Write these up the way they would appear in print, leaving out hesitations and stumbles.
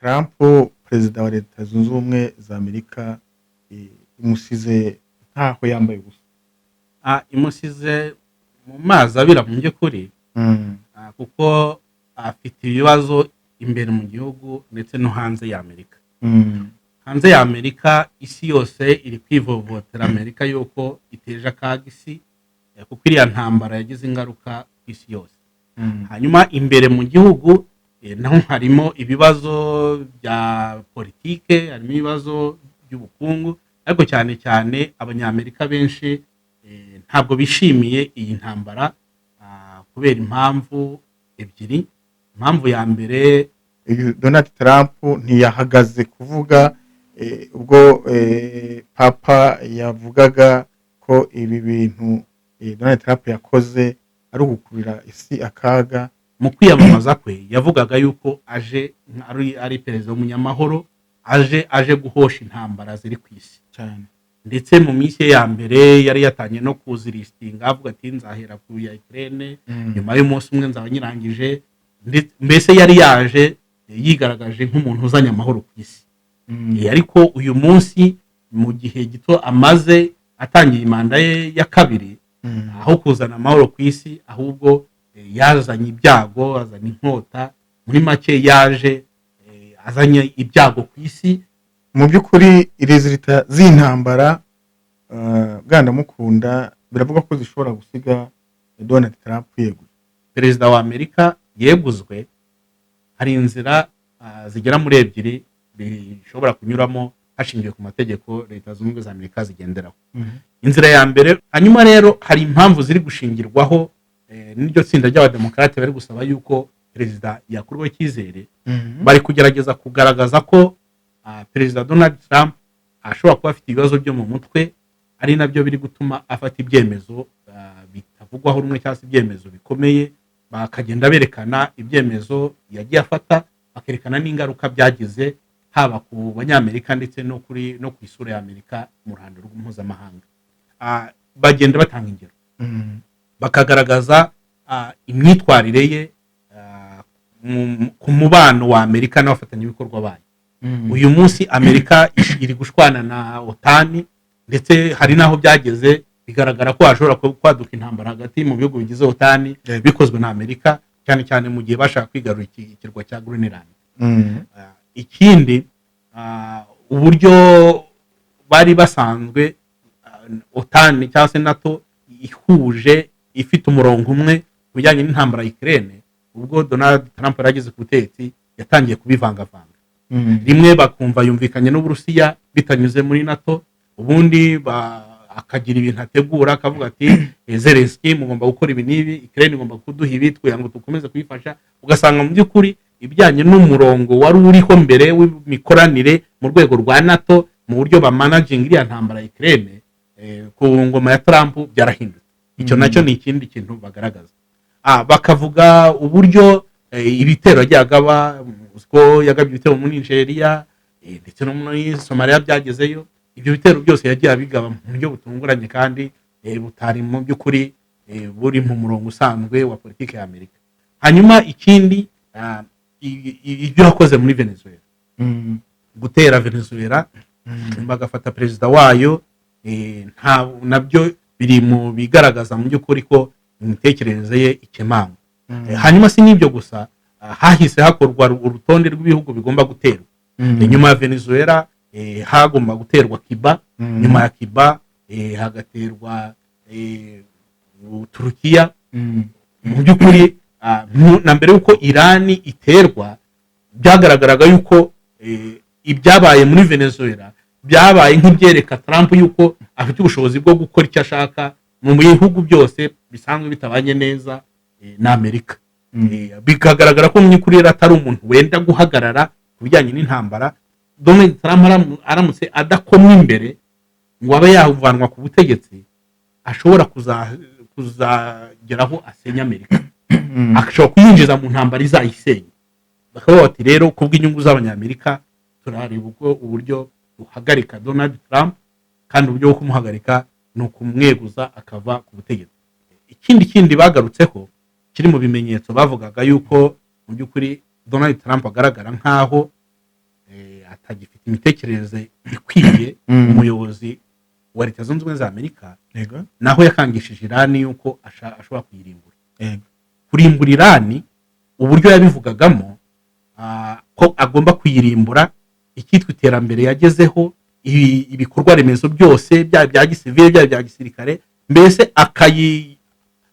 Trump, perezida wa Leta Zunze Ubumwe za Amerika, imusize nkaho yambaye ubusa. Imusize mu mazi abira mu by'ukuri, kuko afite ibibazo imbere mu gihugu ndetse no hanze y'Amerika. Hanze y'Amerika, isi yose iri kwivovotera Amerika yuko iteje akaga isi, kuko iriya ntambara yagize ingaruka ku isi yose. Hanyuma imbere mu gihugu naho harimo ibibazo bya politike, harimo ibibazo by'ubukungu, ariko cyane cyane Abanyamerika benshi ntabwo bishimiye iyi ntambara kubera impamvu ebyiri. Impamvu ya mbere, Uyu Donald Trump ntiyahagaze kuvuga ubwo Papa yavugaga ko ibi bintu Donald Trump yakoze ari ugukurira isi akaga. Mu kwiyamamaza kwe yavugaga yuko aje ari perezida w'umunyamahoro, aje guhosha intambara ziri ku isi. Ndetse mu minsi ye ya mbere yari yatangiye no kuzilistinga, avuga ati: "Nzahera ku ya Ukraine, nyuma y'umunsi umwe nzaba nyirangije." Mbese yari yaje yigaragaje nk'umuntu uzanye amahoro ku isi. Ariko uyu munsi, mu gihe gito amaze atangiye manda ye ya kabiri, aho kuzana amahoro ku isi, ahubwo yazanye ibyago, azana inkota. Muri make yaje azanye ibyago ku isi. Mu by'ukuri résultats z'intambara, bwandamukunda, biravuga ko zishobora gusiga Donald Trump yeguye. Perezida wa Amerika yeguzwe, hari inzira zigera muri ebyiri bishobora kunyuramo hashingiwe ku mategeko Leta Zunze Ubumwe za Amerika zigenderaho. Inzira ya mbere, hanyuma rero hari impamvu ziri gushingirwaho n'iryo tsinda ry'Abademokarate bari gusaba yuko perezida yakurwaho icyizere. Bari kugerageza kugaragaza ko Perezida Donald Trump ashobora kuba afite ibibazo byo mu mutwe, ari nabyo biri gutuma afata ibyemezo bitavugwaho rumwe cyangwa se ibyemezo bikomeye. Bakagenda berekana ibyemezo yagiye afata, bakerekana n'ingaruka byagize haba ku Banyamerika ndetse no ku isura ya Amerika mu ruhando mpuzamahanga. Bagenda batanga ingero, bakagaragaza imyitwarire ye ku mubano wa Amerika n'abafatanyabikorwa bayo. Uyu munsi Amerika iri gushwana na OTAN, ndetse hari n'aho byageze bigaragara ko hashobora kwaduka intambara hagati mu bihugu bigize OTAN, bikozwe na Amerika, cyane cyane mu gihe bashaka kwigarurira ikirwa cya Greenland. Ikindi, uburyo bari basanzwe OTAN cyangwa se NATO ihuje, ifite umurongo umwe ku bijyanye n'intambara ya Ukraine, ubwo Donald Trump yari ageze ku butegetsi yatangiye kubivangavanga. Rimwe bakumva yumvikanye n'Uburusiya bitanyuze muri NATO, ubundi akagira ibintu ategura, akavuga ati: "Zelensky, mugomba gukora ibi n'ibi, Ukraine igomba kuduha ibi kugira ngo dukomeze kuyifasha." Ugasanga mu by'ukuri ibijyanye n'umurongo wari uriho mbere w'imikoranire mu rwego rwa NATO, mu buryo bamanaginga iriya ntambara ya Ukraine, ku ngoma ya Trump byarahindutse. Icyo nacyo ni ikindi kintu bagaragaza. Bakavuga uburyo ibitero yagiye agaba, ko yagabye ibitero muri Nigeria ndetse no muri Somalia byagezeyo. Ibyo bitero byose yagiye abigaba mu buryo butunguranye kandi butari mu by'ukuri buri mu murongo usanzwe wa politiki ya Amerika. Hanyuma ikindi, ibyo yakoze muri Venezuela, gutera Venezuela bagafata perezida wayo, nta nabyo biri mu bigaragaza mu by'ukuri ko imitekerereze ye ikemangwa. Hanyuma si n'ibyo gusa, hahise hakorwa urutonde rw'ibihugu bigomba guterwa. Nyuma ya Venezuela hagomba guterwa Cuba, nyuma ya Cuba hagaterwa Turukiya. Mu by'ukuri na mbere y'uko Irani iterwa, byagaragaraga yuko ibyabaye muri Venezuela byabaye nk'ibyereka Trump yuko afite ubushobozi bwo gukora icyo ashaka mu bihugu byose bisanzwe bitabanye neza na Amerika. Bikagaragara ko mu by'ukuri rero atari umuntu wenda guhagarara ku bijyanye n'intambara. Donald Trump aramutse adakomwe imbere ngo abe yavanwa ku butegetsi, ashobora kuzageraho asenya Amerika, ashobora kuyinjiza mu ntambara izayisenya. Bakavuga bati: "Rero kubw'inyungu z'Abanyamerika turareba ubwo uburyo duhagarika Donald Trump, kandi uburyo bwo kumuhagarika ni ukumweguza akava ku butegetsi." Ikindi kindi bagarutseho kiri mu bimenyetso bavugaga yuko mu by'ukuri Donald Trump agaragara nk'aho atagifite imitekerereze ikwiye, umuyobozi wa Leta Zunze Ubumwe za Amerika, naho yakangishije Irani yuko ashobora kuyirimbura. Kurimbura Irani, uburyo yabivugagamo, ko agomba kuyirimbura, icyitwa iterambere yagezeho, ibikorwa remezo byose, byaba ibya gisivile, byaba ibya gisirikare, mbese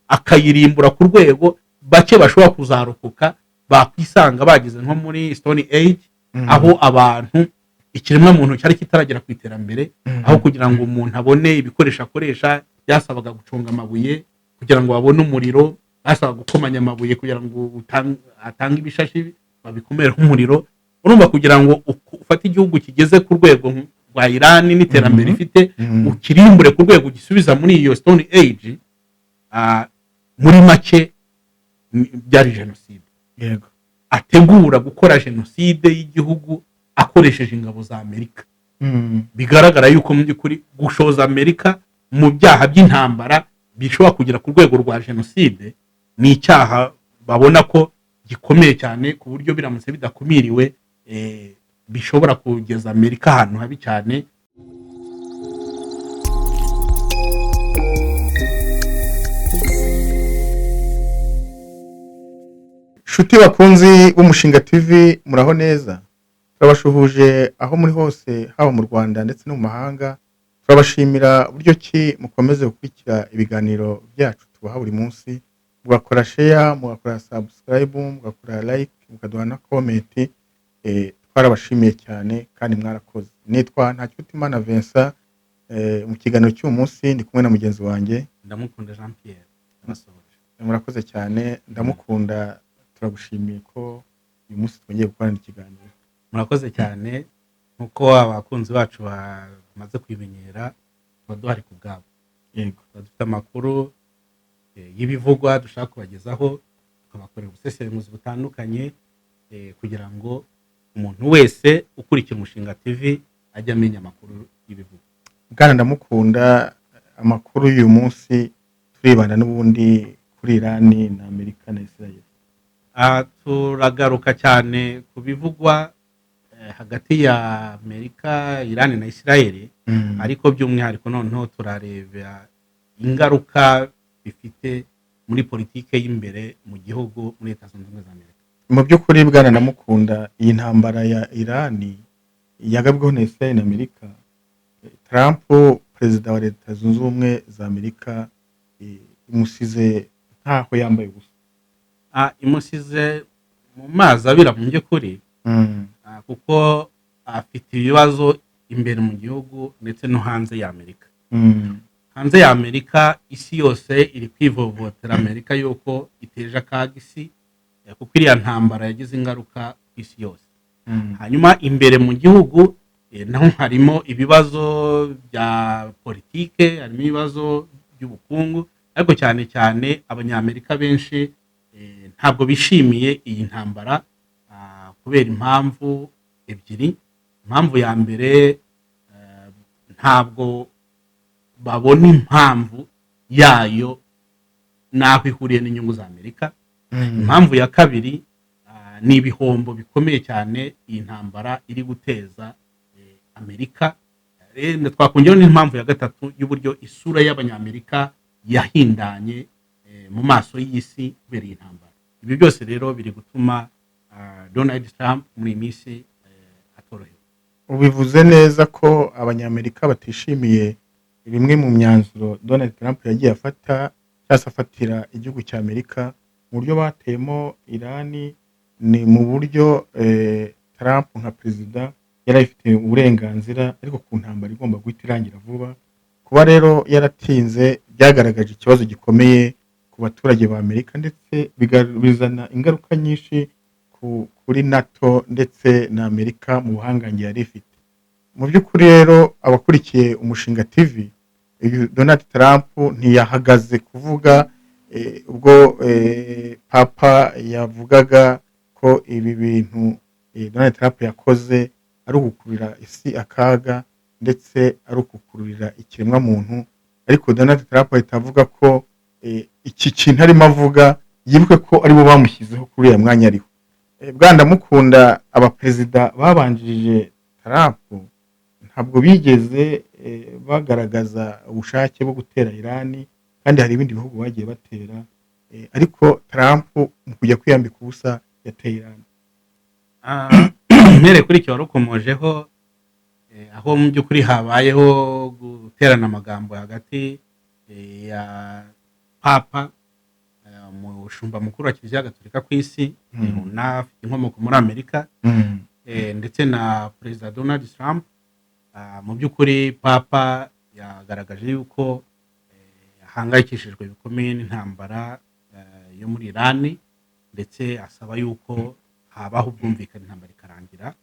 akayirimbura ku rwego bake bashobora kuzarokoka bakwisanga bageze nko muri Stone Age, aho abantu, ikiremwamuntu cyari kitaragera ku iterambere, aho kugira ngo umuntu abone ibikoresho akoresha byasabaga guconga amabuye, kugira ngo babone umuriro basabaga gukomanya amabuye kugira ngo atange ibishashi babikomereho umuriro. Urumva, kugira ngo ufate igihugu kigeze ku rwego rwa Irani n'iterambere ifite, ukirimbure ku rwego ugisubiza muri iyo Stone Age, muri make byari jenoside. Ategura gukora jenoside y'igihugu akoresheje ingabo za Amerika. Bigaragara yuko mu by'ukuri gushoza Amerika mu byaha by'intambara bishobora kugera ku rwego rwa jenoside ni icyaha babona ko gikomeye cyane, ku buryo biramutse bidakumiriwe, bishobora kugeza Amerika ahantu habi cyane. Nshuti bakunzi b'Umushinga TV, muraho neza. Turabashuhuje aho muri hose, haba mu Rwanda ndetse no mu mahanga. Turabashimira uburyo ki mukomeze gukurikira ibiganiro byacu tubaha buri munsi, mugakora share, mugakora subscribe, mugakora like, mukaduha na comment. Twarabashimiye cyane kandi mwarakoze. Nitwa Ntakirutimana Vincent. Mu kiganiro cy'uyu munsi ndi kumwe na mugenzi wanjye Ndamukunda Jean Pierre, ndabasohoje. Murakoze cyane, Ndamukunda. Turagushimiye ko uyu munsi twongeye gukorana ikiganiro. Murakoze cyane. Nk'uko abakunzi bacu bamaze kubimenyera, tuba duhari ku bwabo. Tuba dufite amakuru y'ibivugwa dushaka kubagezaho, tukabakorera ubusesenguzi butandukanye, kugira ngo umuntu wese ukurikira Umushinga TV ajye amenya amakuru y'ibivugwa. Bwana Ndamukunda, amakuru y'uyu munsi turibanda n'ubundi kuri Irani na Amerika na Israel. Turagaruka cyane ku bivugwa hagati ya Amerika, Irani na Israel, ariko by'umwihariko noneho turareba ingaruka bifite muri politike y'imbere mu gihugu, muri Leta Zunze Ubumwe za Amerika. Mu by'ukuri, bwana Ndamukunda, iyi ntambara ya Irani yagabweho na Israel na Amerika, Trump, perezida wa Leta Zunze Ubumwe za Amerika, imusize nkaho yambaye ubusa. Imusize mu mazi abira mu by'ukuri, kuko afite ibibazo imbere mu gihugu ndetse no hanze ya Amerika. Hanze ya Amerika, isi yose iri kwivovotera Amerika yuko iteje akaga isi, kuko iriya ntambara yagize ingaruka ku isi yose. Hanyuma imbere mu gihugu, naho harimo ibibazo bya politike, harimo ibibazo by'ubukungu, ariko cyane cyane Abanyamerika benshi ntabwo bishimiye iyi ntambara, kubera impamvu ebyiri. Impamvu ya mbere, ntabwo babona impamvu yayo n'aho ihuriye n'inyungu za Amerika. Impamvu ya kabiri, ni ibihombo bikomeye cyane iyi ntambara iri guteza Amerika. Twakongeraho n'impamvu ya gatatu y'uburyo isura y'Abanyamerika yahindanye mu maso y'isi kubera iyi ntambara. Ibi byose rero biri gutuma Donald Trump muri iyi minsi atorohewe. Ubivuze neza ko Abanyamerika batishimiye bimwe mu myanzuro Donald Trump yagiye afata cyangwa se afatira igihugu cya Amerika mu buryo bateyemo Irani. Ni mu buryo Trump nka perezida yari abifitiye uburenganzira, ariko ku ntambara igomba guhita irangira vuba. Kuba rero yaratinze byagaragaje ikibazo gikomeye ku baturage ba Amerika, ndetse bizana ingaruka nyinshi kuri NATO ndetse na Amerika mu buhangange yari ifite. Mu by'ukuri rero, abakurikiye Umushinga TV, uyu Donald Trump ntiyahagaze kuvuga ubwo Papa yavugaga ko ibi bintu Donald Trump yakoze ari ugukururira isi akaga, ndetse ari ukukururira ikiremwamuntu. Ariko Donald Trump ahita avuga ko iki kintu arimo avuga, yibuke ko aribo bamushyizeho kuri uriya mwanya ariho. Bwana Ndamukunda, abaperezida babanjirije Trump Trump ntabwo bigeze bagaragaza ubushake bwo gutera Irani, kandi hari ibindi bihugu bagiye batera, ariko Trump mu kujya kwiyambika ubusa yateye Irani. Mpereye kuri icyo warukomojeho, aho mu by'ukuri habayeho guterana amagambo hagati ya Papa, umushumba mukuru wa Kiliziya Gatolika ku isi, unafite inkomoko muri Amerika, ndetse na Perezida Donald Trump. Mu by'ukuri Papa yagaragaje yuko ahangayikishijwe bikomeye n'intambara yo muri Irani, ndetse asaba yuko habaho ubwumvikane, intambara ikarangira.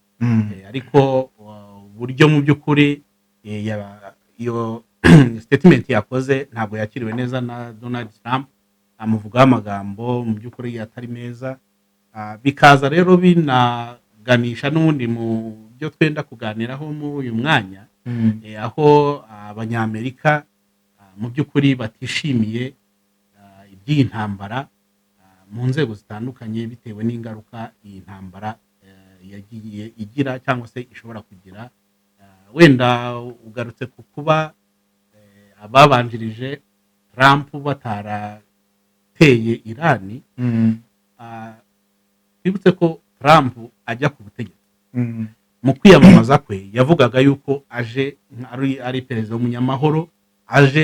Ariko uburyo mu by'ukuri iyo statement yakoze ntabwo yakiriwe neza na Donald Trump, amuvugaho amagambo mu by'ukuri atari meza. Bikaza rero binaganisha n'ubundi mu byo twenda kuganiraho muri uyu mwanya, aho Abanyamerika mu by'ukuri batishimiye iby'iyi ntambara mu nzego zitandukanye, bitewe n'ingaruka iyi ntambara yagiye igira cyangwa se ishobora kugira. Wenda ugarutse ku kuba ababanjirije Trump batarateye Irani. Twibutse ko Trump ajya ku butegetsi, mu kwiyamamaza kwe yavugaga yuko aje ari perezida w'umunyamahoro,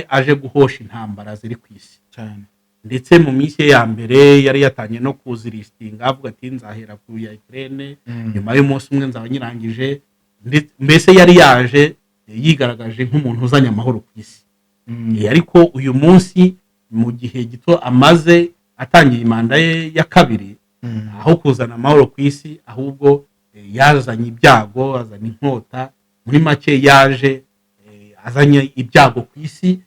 aje guhosha intambara ziri ku isi. Ndetse mu minsi ye ya mbere yari yatangiye no kuzilistinga, avuga ati: "Nzahera ku ya Ukraine, nyuma y'umunsi umwe nzaba nyirangije." Mbese yari yaje yigaragaje nk'umuntu uzanye amahoro ku isi. Ariko uyu munsi, mu gihe gito amaze atangiye manda ye ya kabiri, aho kuzana amahoro ku isi, ahubwo yazanye ibyago, azana inkota. Muri make yaje azanye ibyago ku isi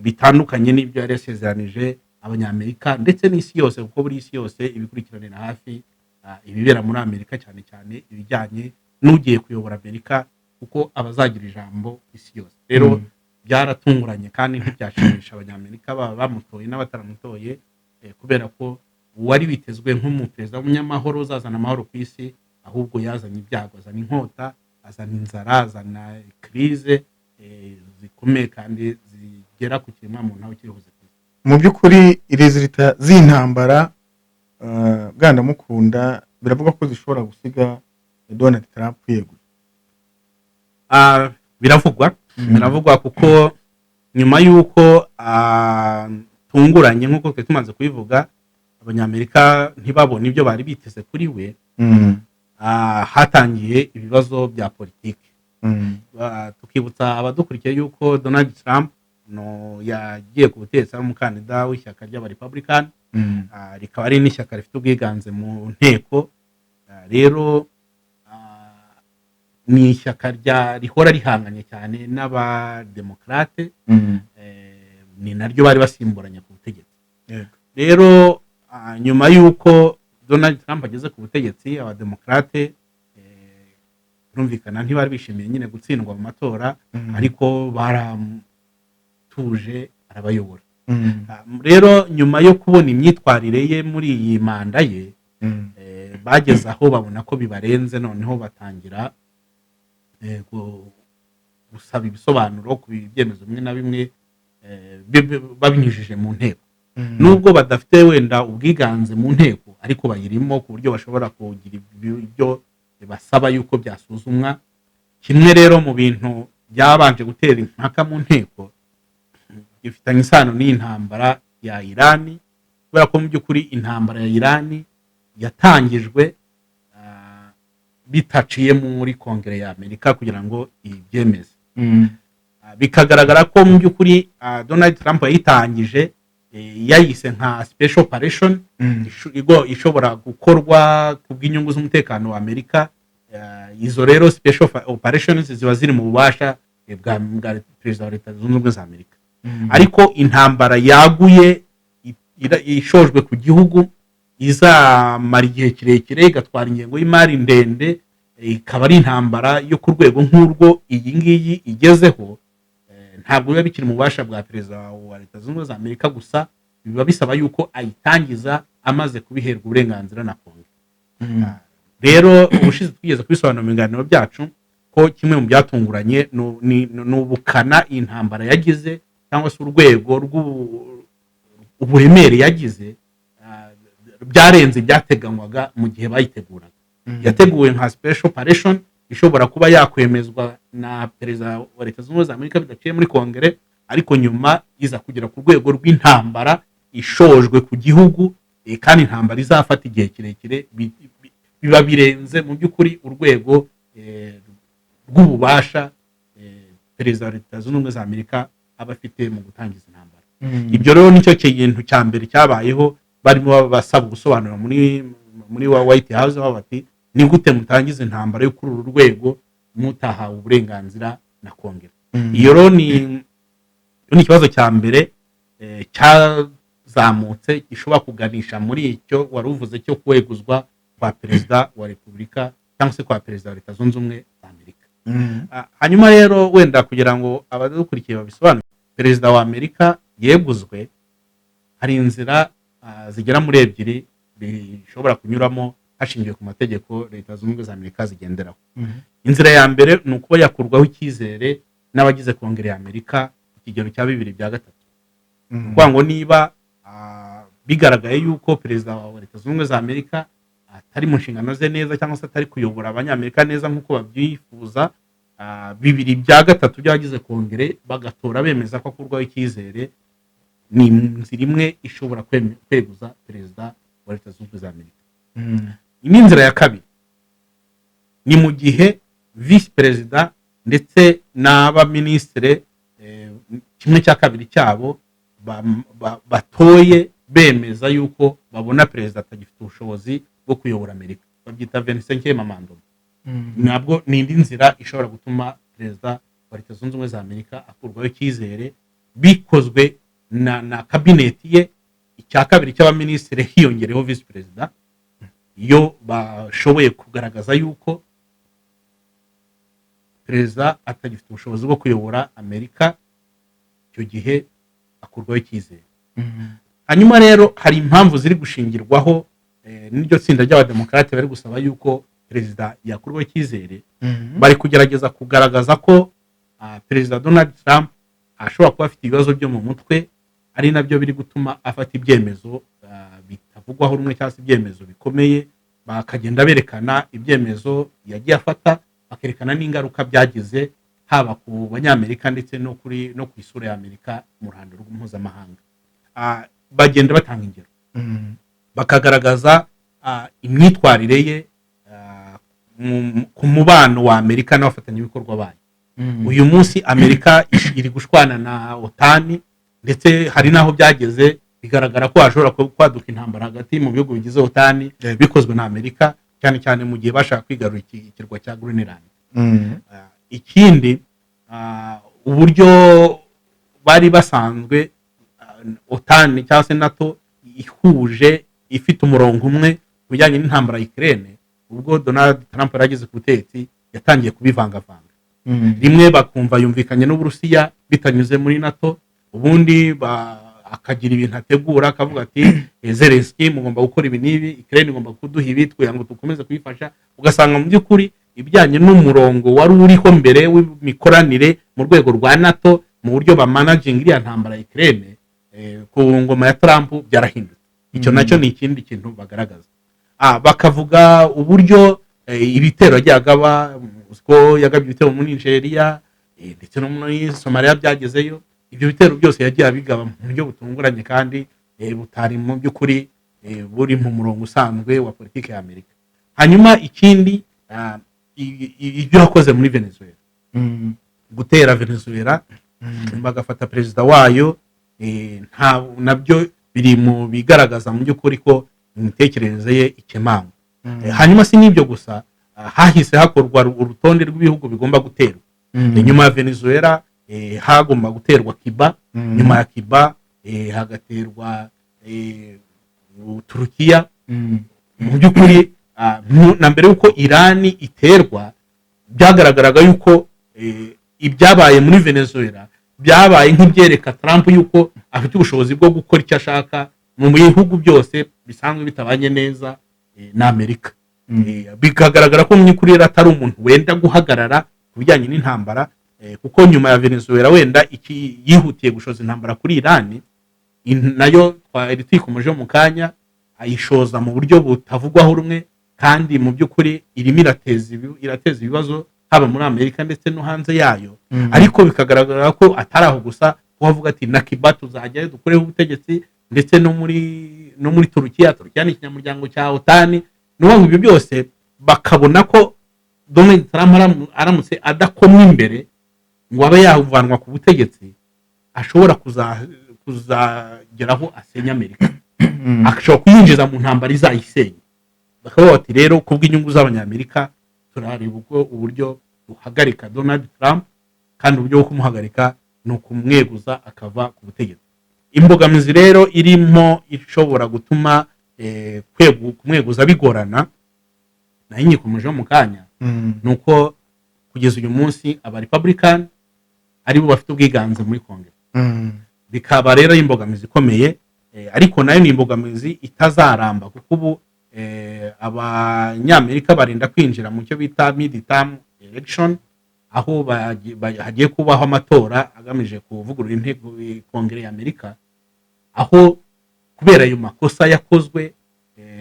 bitandukanye n'ibyo yari yasezeranije Abanyamerika ndetse n'isi yose, kuko buri isi yose ibikurikiranira hafi ibibera muri Amerika, cyane cyane ibijyanye n'ugiye kuyobora Amerika, kuko abazagira ijambo ku isi yose. Rero byaratunguranye kandi ntibyashimisha Abanyamerika, baba bamutoye n'abataramutoye, kubera ko uwari witezwe nk'umuperezida w'umunyamahoro uzazana amahoro ku isi, ahubwo yazanye ibyago, azana inkota, azana inzara, azana crise zikomeye kandi zigera ku kiremwamuntu aho kiri hose ku isi. Mu by'ukuri résultats z'intambara, bwana Mukunda, biravuga ko zishobora gusiga Donald Trump yeguye. Biravugwa, biravugwa, kuko nyuma y'uko tunguranye, nk'uko twari tumaze kubivuga, Abanyamerika ntibabone ibyo bari biteze kuri we, hatangiye ibibazo bya politiki. Tukibutsa abadukurikiye yuko Donald Trump no yagiye ku butegetsi ari umukandida w'ishyaka ry'Abarepublican, rikaba ari n'ishyaka rifite ubwiganze mu nteko. Rero ni ishyaka rihora rihanganye cyane n'Abademokarate, ni naryo bari basimburanye ku butegetsi. Rero nyuma y'uko Donald Trump ageze ku butegetsi, Abademokarate birumvikana ntibari bishimiye nyine gutsindwa mu matora, ariko baramutuje arabayobora. Rero nyuma yo kubona imyitwarire ye muri iyi manda ye, bageze aho babona ko bibarenze, noneho batangira gusaba ibisobanuro ku byemezo bimwe na bimwe, babinyujije mu nteko. Nubwo badafite wenda ubwiganze mu nteko, ariko bayirimo ku buryo bashobora kugira ibyo basaba yuko byasuzumwa. Kimwe rero mu bintu byabanje gutera impaka mu nteko gifitanye isano n'iyi ntambara ya Irani, kubera ko mu by'ukuri intambara ya Irani yatangijwe bitaciye muri Kongere ya Amerika kugira ngo ibyemeze. Bikagaragara ko mu by'ukuri Donald Trump yayitangije, yayise nka special operation ishobora gukorwa ku bw'inyungu z'umutekano wa Amerika. Izo rero special operations ziba ziri mu bubasha bwa perezida wa Leta Zunze Ubumwe za Amerika, ariko intambara yaguye ishojwe ku gihugu, izamara igihe kirekire, igatwara ingengo y'imari ndende, ikaba ari intambara yo ku rwego nk'urwo iyi ngiyi igezeho, ntabwo biba bikiri mu bubasha bwa perezida wa Leta Zunze Ubumwe za Amerika gusa, biba bisaba yuko ayitangiza amaze kubiherwa uburenganzira na Kongere. Rero ubushize twigeze kubisobanura mu biganiro byacu ko Ko kimwe mu byatunguranye ni ubukana iyi ntambara yagize, cyangwa se urwego rw'uburemere yagize, byarenze ibyateganywaga mu gihe bayiteguraga. Yateguwe nka special operation ishobora kuba yakwemezwa na perezida wa Leta Zunze Ubumwe za Amerika bidaciye muri Kongere, ariko nyuma iza kugera ku rwego rw'intambara ishojwe ku gihugu, kandi intambara izafata igihe kirekire, biba birenze mu by'ukuri urwego rw'ububasha perezida wa Leta Zunze Ubumwe za Amerika aba afite mu gutangiza intambara. Ibyo rero nicyo kintu cya mbere cyabayeho. Barimo basaba gusobanura muri wa White House, bavuga bati: "Ni gute mutangiza intambara yo kuri uru rwego mutahawe uburenganzira na Kongere?" Iyo rero ni ikibazo cya mbere cyazamutse gishobora kuganisha muri icyo wari uvuze cyo kweguzwa kwa perezida wa repubulika, cyangwa se kwa perezida wa Leta Zunze Ubumwe za Amerika. Hanyuma rero, wenda kugira ngo abadukurikiye babisobanure, perezida wa Amerika yeguzwe, hari inzira zigera muri ebyiri bishobora kunyuramo hashingiwe ku mategeko Leta Zunze Ubumwe za Amerika zigenderaho. Inzira ya mbere ni ukuba yakurwaho icyizere n'abagize Kongere ya Amerika ku kigero cya 2/3. Ni ukuvuga ngo niba bigaragaye yuko perezida wa Leta Zunze Ubumwe za Amerika atari mu nshingano ze neza, cyangwa se atari kuyobora Abanyamerika neza nk'uko babyifuza, 2/3 by'abagize Kongere bagatora bemeza ko akurwaho icyizere, ni inzira imwe ishobora kweguza perezida wa Leta Zunze Ubumwe za Amerika. Indi nzira ya kabiri ni mu gihe visi perezida ndetse n'abaminisitiri 1/2 cyabo batoye bemeza yuko babona perezida atagifite ubushobozi bwo kuyobora Amerika, babyita 25e amendement. Ntabwo ni indi nzira ishobora gutuma perezida wa Leta Zunze Ubumwe za Amerika akurwaho icyizere, bikozwe na kabineti ye, 2/icya cy'abaminisitiri hiyongereho visi perezida, iyo bashoboye kugaragaza yuko perezida atagifite ubushobozi bwo kuyobora Amerika, icyo gihe akurwaho icyizere. Hanyuma rero hari impamvu ziri gushingirwaho n'iryo tsinda ry'Abademokarate bari gusaba yuko perezida yakurwaho icyizere. Bari kugerageza kugaragaza ko perezida Donald Trump ashobora kuba afite ibibazo byo mu mutwe, ari nabyo biri gutuma afata ibyemezo bitavugwaho rumwe cyangwa se ibyemezo bikomeye. Bakagenda berekana ibyemezo yagiye afata, bakerekana n'ingaruka byagize haba ku Banyamerika ndetse no ku isura ya Amerika mu ruhando mpuzamahanga. Bagenda batanga ingero, bakagaragaza imyitwarire ye ku mubano wa Amerika n'abafatanyabikorwa bayo. Uyu munsi Amerika iri gushwana na OTAN, ndetse hari n'aho byageze bigaragara ko hashobora kwaduka intambara hagati mu bihugu bigize OTAN bikozwe na Amerika, cyane cyane mu gihe bashaka kwigarurira ikirwa cya Greenland. Ikindi, uburyo bari basanzwe OTAN cyangwa se NATO ihuje, ifite umurongo umwe ku bijyanye n'intambara ya Ukraine, ubwo Donald Trump yari ageze ku butegetsi yatangiye kubivangavanga. Rimwe bakumva yumvikanye n'Uburusiya bitanyuze muri NATO, ubundi akagira ibintu ategura akavuga ati: "Zelensky, mugomba gukora ibi n'ibi, Ukraine igomba kuduha ibi kugira ngo dukomeze kuyifasha." Ugasanga mu by'ukuri ibijyanye n'umurongo wari uriho mbere w'imikoranire mu rwego rwa NATO, mu buryo bamanaginga iriya ntambara ya Ukraine, ku ngoma ya Trump byarahindutse. Icyo nacyo ni ikindi kintu bagaragaza. Bakavuga uburyo ibitero yagiye agaba, ko yagabye ibitero muri Nigeria ndetse no muri Somalia byagezeyo. Ibyo bitero byose yagiye abigaba mu buryo butunguranye kandi butari mu by'ukuri buri mu murongo usanzwe wa politiki ya Amerika. Hanyuma ikindi, ibyo yakoze muri Venezuela, gutera Venezuela bagafata perezida wayo, nta nabyo biri mu bigaragaza mu by'ukuri ko imitekerereze ye ikemangwa. Hanyuma si n'ibyo gusa, hahise hakorwa urutonde rw'ibihugu bigomba guterwa. Nyuma ya Venezuela hagomba guterwa Cuba, nyuma ya Cuba hagaterwa Turukiya. Mu by'ukuri na mbere y'uko Irani iterwa, byagaragaraga yuko ibyabaye muri Venezuela byabaye nk'ibyereka Trump yuko afite ubushobozi bwo gukora icyo ashaka mu bihugu byose bisanzwe bitabanye neza na Amerika. Bikagaragara ko mu by'ukuri rero atari umuntu wenda guhagarara ku bijyanye n'intambara, kuko nyuma ya Venezuela wenda iki yihutiye gushoza intambara kuri Irani, nayo twari tuyikomejeho mu kanya, ayishoza mu buryo butavugwaho rumwe, kandi mu by'ukuri irimo irateza ibibazo haba muri Amerika ndetse no hanze yayo. Ariko bikagaragara ko atari aho gusa, kuko avuga ati na Cuba tuzajyayo dukureho ubutegetsi, ndetse no muri Turukiya. Turukiya ni ikinyamuryango cya OTAN. Ni ukuvuga ngo ibyo byose bakabona ko Donald Trump aramutse adakomwa imbere ngo abe yavanwa ku butegetsi, ashobora kuzageraho asenya Amerika, ashobora kuyinjiza mu ntambara izayisenya. Bakavuga bati rero kubw'inyungu z'Abanyamerika turareba ubwo uburyo duhagarika Donald Trump, kandi uburyo bwo kumuhagarika ni ukumweguza akava ku butegetsi. Imbogamizi rero irimo ishobora gutuma kumweguza bigorana, nayo nyikomejeho mu kanya, ni uko kugeza uyu munsi aba Republican aribo bafite ubwiganze muri Kongere. Bikaba rero ari imbogamizi ikomeye, ariko nayo ni imbogamizi itazaramba, kuko ubu Abanyamerika barinda kwinjira mu cyo bita mid term election, aho hagiye kubaho amatora agamije kuvugurura inteko, Kongere ya Amerika, aho kubera ayo makosa yakozwe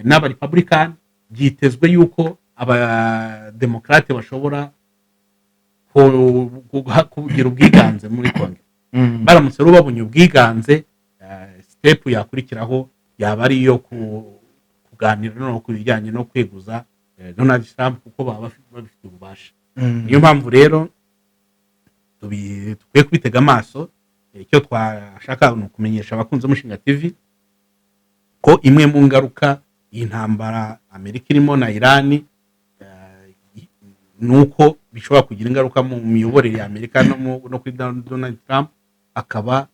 n'aba Republican, byitezwe yuko Abademokarate bashobora kugira ubwiganze muri Kongere. Baramutse rero babonye ubwiganze, step yakurikiraho yaba ari iyo kuganira no ku bijyanye no kweguza Donald Trump, kuko baba babifitiye ububasha. Niyo mpamvu rero dukwiye kubitega amaso. Icyo twashaka ni ukumenyesha abakunzi b'Umushinga TV ko imwe mu ngaruka iyi ntambara Amerika irimo na Irani, ni uko bishobora kugira ingaruka mu miyoborere ya Amerika no kuri Donald Trump, akaba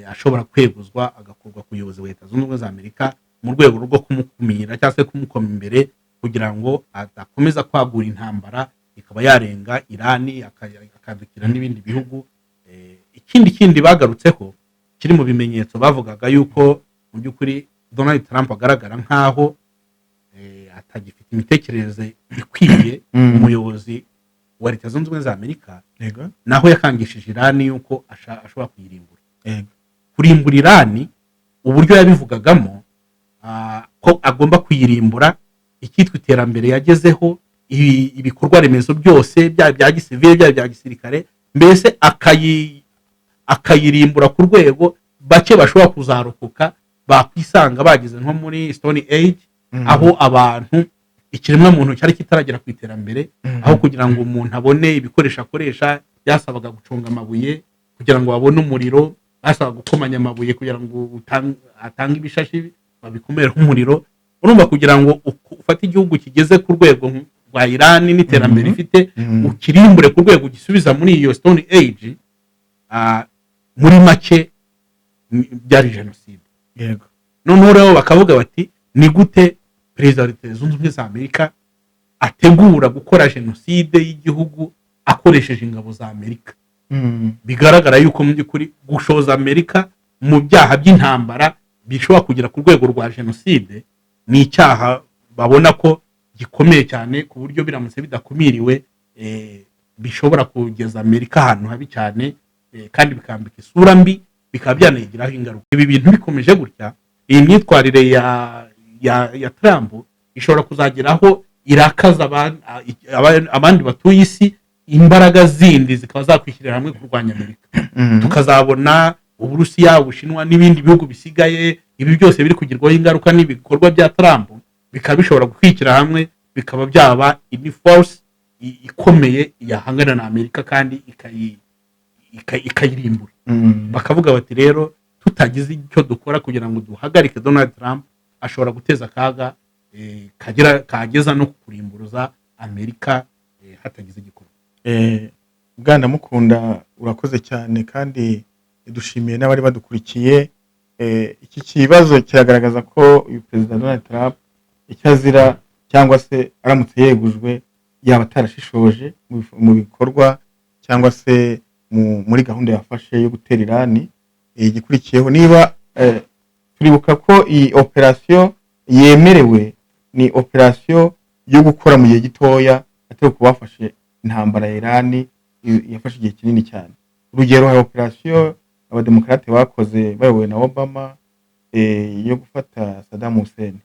ashobora kweguzwa agakurwa ku buyobozi bwa Leta Zunze Ubumwe za Amerika, mu rwego rwo kumukumira cyangwa se kumukoma imbere kugira ngo adakomeza kwagura intambara ikaba yarenga Irani akadukira n'ibindi bihugu. Ikindi kindi bagarutseho kiri mu bimenyetso bavugaga yuko mu by'ukuri Donald Trump agaragara nk'aho atagifite imitekerereze ikwiye umuyobozi wa Leta Zunze Ubumwe za Amerika, naho yakangishije Irani yuko ashobora kuyirimbura. Kurimbura Irani, uburyo yabivugagamo, ko agomba kuyirimbura, icyitwa iterambere yagezeho, ibikorwa remezo byose, byaba ibya gisivile, byaba ibya gisirikare, mbese akayirimbura ku rwego bake bashobora kuzarokoka bakwisanga bageze nko muri Stone Age, aho abantu, ikiremwamuntu cyari kitaragera ku iterambere, aho kugira ngo umuntu abone ibikoresho akoresha byasabaga guconga amabuye, kugira ngo babone umuriro basabaga gukomanya amabuye kugira ngo atange ibishashi babikomereho umuriro. Urumva, kugira ngo ufate igihugu kigeze ku rwego rwa Irani n'iterambere ifite, ukirimbure ku rwego ugisubiza muri iyo Stone Age, muri make byari jenoside. Noneho rero bakavuga bati ni gute perezida wa Leta Zunze Ubumwe za Amerika ategura gukora jenoside y'igihugu akoresheje ingabo za Amerika? Bigaragara yuko mu by'ukuri gushoza Amerika mu byaha by'intambara bishobora kugera ku rwego rwa jenoside ni icyaha babona ko gikomeye cyane, ku buryo biramutse bidakumiriwe, bishobora kugeza Amerika ahantu habi cyane, kandi bikambika isura mbi, bikaba byanayigiraho ingaruka. Ibi bintu bikomeje gutya, iyi myitwarire ya Trump ishobora kuzageraho irakaza abandi batuye isi, imbaraga zindi zikaba zakwishyirira hamwe kurwanya Amerika, tukazabona Uburusiya, Ubushinwa n'ibindi bihugu bisigaye, ibi byose biri kugirwaho ingaruka n'ibikorwa bya Trump, bikaba bishobora gukwishyira hamwe bikaba byaba indi force ikomeye yahangana na Amerika kandi ikayirimbura. Bakavuga bati rero tutagize icyo dukora kugira ngo duhagarike Donald Trump, ashobora guteza akaga kageza no kurimburuza Amerika hatagize igikorwa. Bwana Mukunda, urakoze cyane kandi dushimiye n'abari badukurikiye. Iki kibazo kiragaragaza ko uyu perezida Donald Trump icyo azira, cyangwa se aramutse yegujwe, yaba atarashishoje mu bikorwa cyangwa se muri gahunda yafashe yo gutera Irani. Igikurikiyeho, niba turibuka ko iyi operasiyo yemerewe, ni operasiyo yo gukora mu gihe gitoya, atari ku bafashe intambara ya Irani. yafashe igihe kinini cyane. Urugero, hari operasiyo abademokarate bakoze bayobowe na Obama yo gufata Saddam Hussein.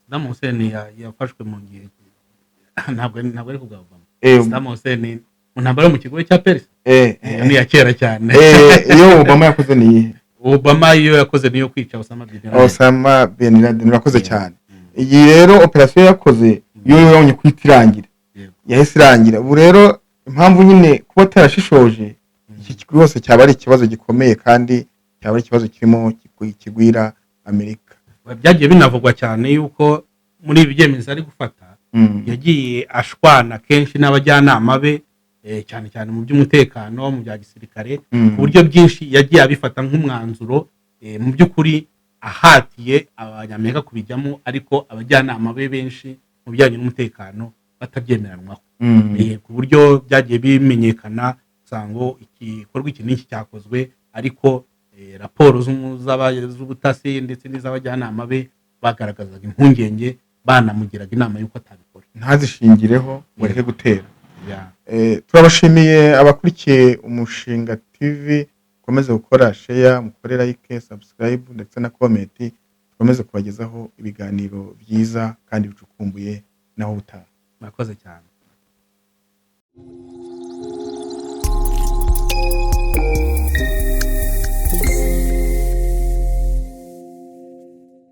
Saddam Hussein yafashwe mu gihe, ntabwo ari ku bwa Obama. Saddam Hussein mu ntambara yo mu kigobe cya Perse. Iyo ni iya kera cyane. Iyo Obama yakoze ni iyihe? Obama iyo yakoze niyo kwica Osama bin Laden. Osama bin Laden, urakoze cyane. Iyi rero operasiyo yakoze yo yabonye kuhita irangira. Yahise irangira. Ubu rero impamvu nyine kuba atarashishoje, iki rwose cyaba ari ikibazo gikomeye, kandi cyaba ari ikibazo kirimo kigwira Amerika. Byagiye binavugwa cyane yuko muri ibi byemezo ari gufata yagiye ashwana kenshi n'abajyanama be, cyane cyane mu by'umutekano, mu bya gisirikare, ku buryo byinshi yagiye abifata nk'umwanzuro mu by'ukuri ahatiye Abanyamerika kubijyamo, ariko abajyanama be benshi mu bijyanye n'umutekano batabyemeranwaho. Ku buryo byagiye bimenyekana usanga igikorwa iki n'iki cyakozwe, ariko raporo z'ubutasi ndetse n'iz'abajyanama be bagaragazaga impungenge, banamugiraga inama y'uko atabikora. Ntazishingireho ngo areke gutera. Turabashimiye abakurikiye Umushinga TV. Mukomeze gukora share, mukore like, subscribe ndetse na comment. Dukomeze kubagezaho ibiganiro byiza kandi bicukumbuye. Naho ubutaha. Murakoze cyane.